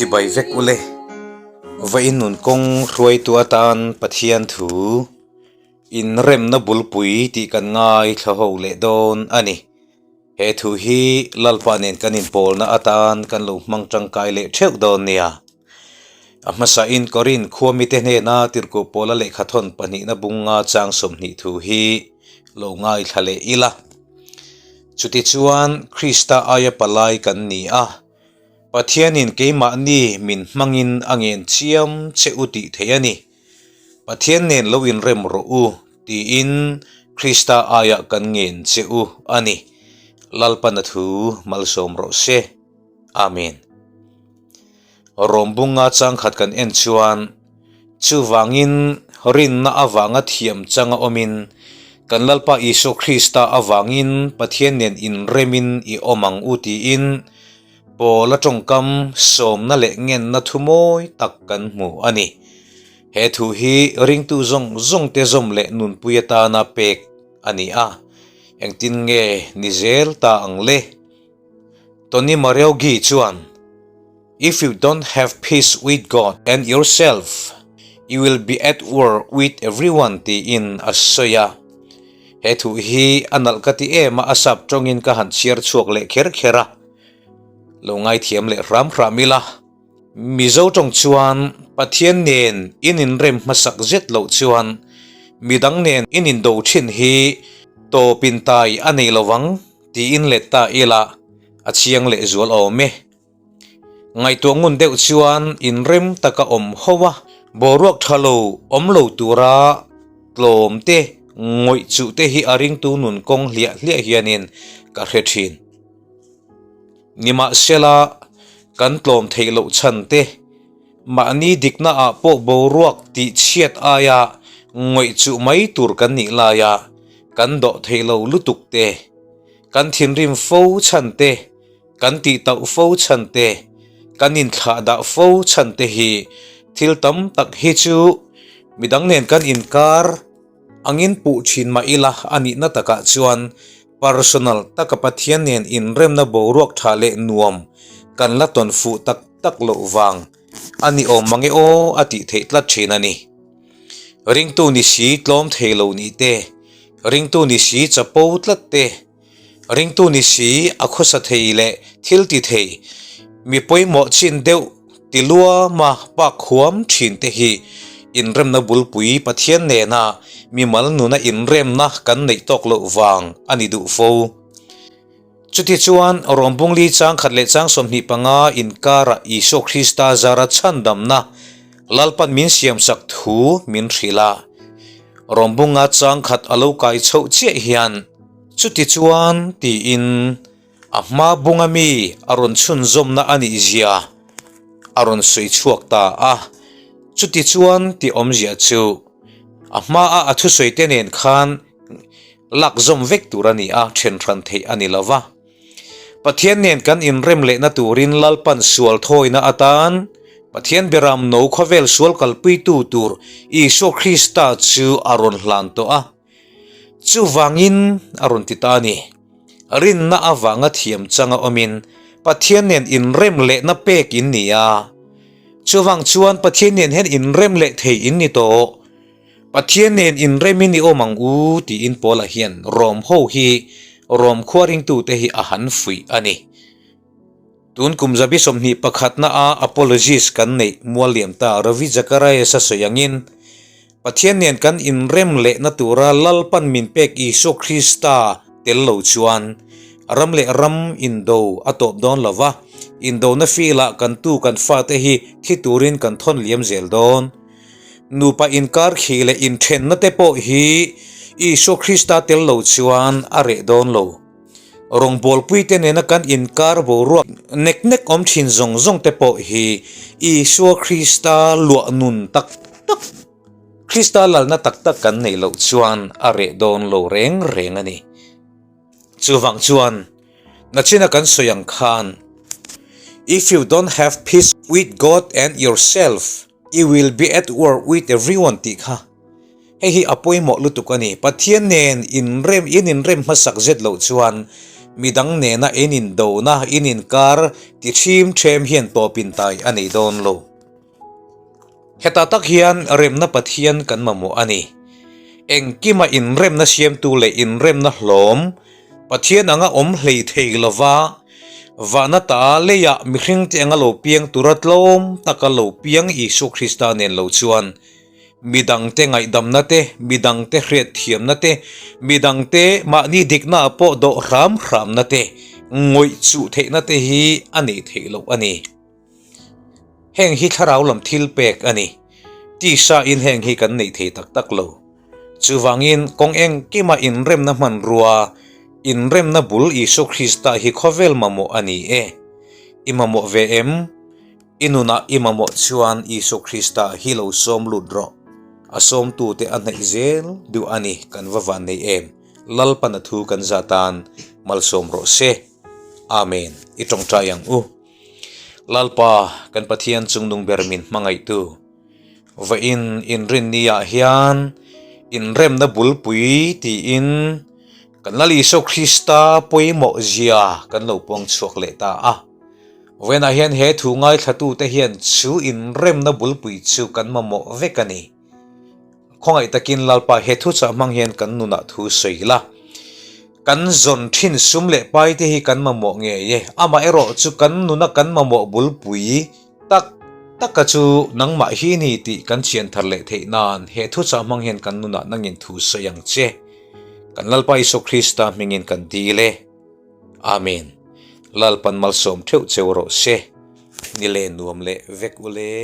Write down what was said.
Chibai vek ule. Vawiin nun kawng hruaitu atan Pathian thu inremna bulpui tih kan ngaithla ho leh dawn a ni. He thu hi Lalpa nen kan inpawlna atan kan lo hmang tangkai leh theuh dawn nia. A hmasain Korin khua mite hnena tirhkoh pawla lehkhathawn pahnihna bunga chang 20 thu hi lo ngaithla leh ila. Chutichuan Krista aia palai kan ni a, Pathianin keimahni min hmangin a ngen chiam che u tih theih a ni. Pathian nen lo inrem rawh u tiin Krista aia kan ngen che u a ni. Lalpana thu malsawm rawh se. Amen. Rawmbunga changkhat kan en chuan chuvangin rinna avanga thiam changa awmin kan Lalpa Isua Krista avangin Pathian nen inremin i awm ang u tiin Paula tawngkam sawmna leh ngenna thu mawi tak kan hmu a ni. He thu hi ringtu zawng zawngte zawm leh nunpui atana pek a ni a, engtin nge ni zel ta ang le? Tony Mariogi chuan, If you don't have peace with God and yourself, you will be at war with everyone tiin a sawi a. He thu hi a nalh ka ti em a, a sap tawngin ka han chhiar chhuak leh kher kher a. Lo ngaithiam leh hram hram ila. Mizo tawng chuan Pathian nen in inrem hmasak zet loh chuan midang nen in indo thin hi tawpin tai a nei lovang tiin let ta ila a chiang leh zual awm e. Ngaihtuah ngun deuh chuan inrem taka awm ho a, boruak tha lo awm lo tura tlawm te ngawih chuh te hi a ringtu nun kawng hliah hliah hianin ka hre thin. Nimahsela, kan tlawm theih loh chhan te, mahni dikna ah pawh boruak tih chhiat aia ngawih chuh mai tur kan nih laia kan dawh theih lo lutuk te, kan thinrim fo chhan te, kan tih tauh fo chhan te, kan inthlah dah fo chhan te hi thil tam tak hi chu midang nen kan inkar angin puh thin mah ila a nihna takah chuan personal taka Pathian nen inremna boruak tha leh nuam kan la tawn fuh tak tak loh vang a ni awm mange aw a tih theih tlat thin a ni. Ringtu ni si tlawm thei lo nih te, ringtu ni si chapo tlat te, ringtu ni si a khawsa thei leh thil ti thei mi pawimawh chin deuh ti luama pak huam thin te hi inremna bulpui Pathian nena mimal nuna inremna kan neih tawk loh vang a ni duh fo. Chutichuan, Rawmbungli changkhat leh chang 25 inkarah Isua Krista zara chhandamna Lalpan min siamsak thu min hrilh a. Rawmbunga changkhat a lo kai chhoh chiah hian chutichuan tiin a hma bunga mi a rawn chhunzawmna a nih zia a rawn sawi chhuak ta a. Chutichuan tih awmzia chu a hmaa a thusawi te nen khan lak zawm vek tur a ni a, then hran theih a ni lo va. Pathian nen kan inrem lehna turin Lalpan sual thawina atan Pathian beram no khawvel sual kalpuitu tur Isua Krista chu a rawn hlan tawh a. Chuvangin a rawn ti ta a ni. Rinna avanga thiam changa awmin Pathian nen inrem lehna pek in ni a. Chuvang chuan Pathian nen hian inrem leh thei in ni tawh. Pathian nen inremin i awm ang u tiin Paula hian Rom ho hi Rom khua ringtute hi a han fuih a ni. Tun kum zabi 21 na a apologist kan neih mual liam ta Ravi Zacharias a sawi angin Pathian nen kan inrem lehna tura Lalpan min pek Isua Krista tel lo chuan ram leh ram indo a tawp dawn lo va, indona filah kan tu kan fate hi thi turin kan thawn liam zel dawn. Nupa inkar khi leh inthenna te pawh hi Isua Krista tel lo chuan a reh dawn lo. Rawngbawlpui te nena kan inkar boruak nek nek awm thin zawng zawng te pawh hi Isua Krista luah nun tak tak, Krista lalna tak tak kan neih loh chuan a reh dawn lo reng reng a ni. Chuvang chuan nachina kan sawi ang khan, If you don't have peace with God and yourself, You will be at war with everyone tih kha hei hi a pawimawh lutuk a ni. Pathian nen inrem in inrem hmasak zet loh chuan Midang nena in indona, in inkar ti ṭhim ṭhem hian tawpin tai a nei dawn lo. Hetah tak hian remna Pathian kan mamawh a ni. Engkima inremna siamtu leh inremna hlawm Pathian anga awm hlei thei lova, vana ta leiah mihringte anga lo piang tura tlawm taka lo piang Isua Krista nen lo chuan midangte ngaihdamna te, midangte hriatthiamna te, midangte mahni diknaah pawh dawh hram hramna te, ngawih chuh theihna te hi a nei theih loh a ni. Heng hi thlarau lam thil pek a ni. Tisa in heng hi kan neih thei tak tak lo. Chuvangin kawng engkima inremna hmanrua, inremna bul Isua Krista hi khawvel mamawh a ni e. I mamawh ve em? I nunah i mamawh chuan Isua Krista hi lo sawm lut rawh. A sawmtute a hnaih zel duh a ni kan va van nei em. Lalpan a thu kan zatan malsawm rawh se. Amen. I tawngtai ang u. Lalpa, kan Pathian chungnung ber min hmangaihtu, vawiin inrinni-ah hian inremna bulpui tiin kan Lal Isua Krista pawimawh zia kan lo puang chhuak leh ta a. Vawiinah hian he thu ngaithlatute hian chu inremna bulpui chu kan mamawh vek a ni. Khawngaih takin Lalpa he thuchah hmang hian kan nunah thu sawi la. Kan zawn thin sum leh pai te hi kan mamawh ngei e. Amah erawh chu kan nuna kan mamawh bulpui tak taka chu nangmah hi ni tih kan chian thar leh theih nan he thuchah hmang hian kan nunah nangin thu sawi ang che. Kan Lalpa Isua Krista hmingin kan dil e. Amen. Lalpan malsawm theuh cheu rawh se. Ni leh nuam leh vek ule.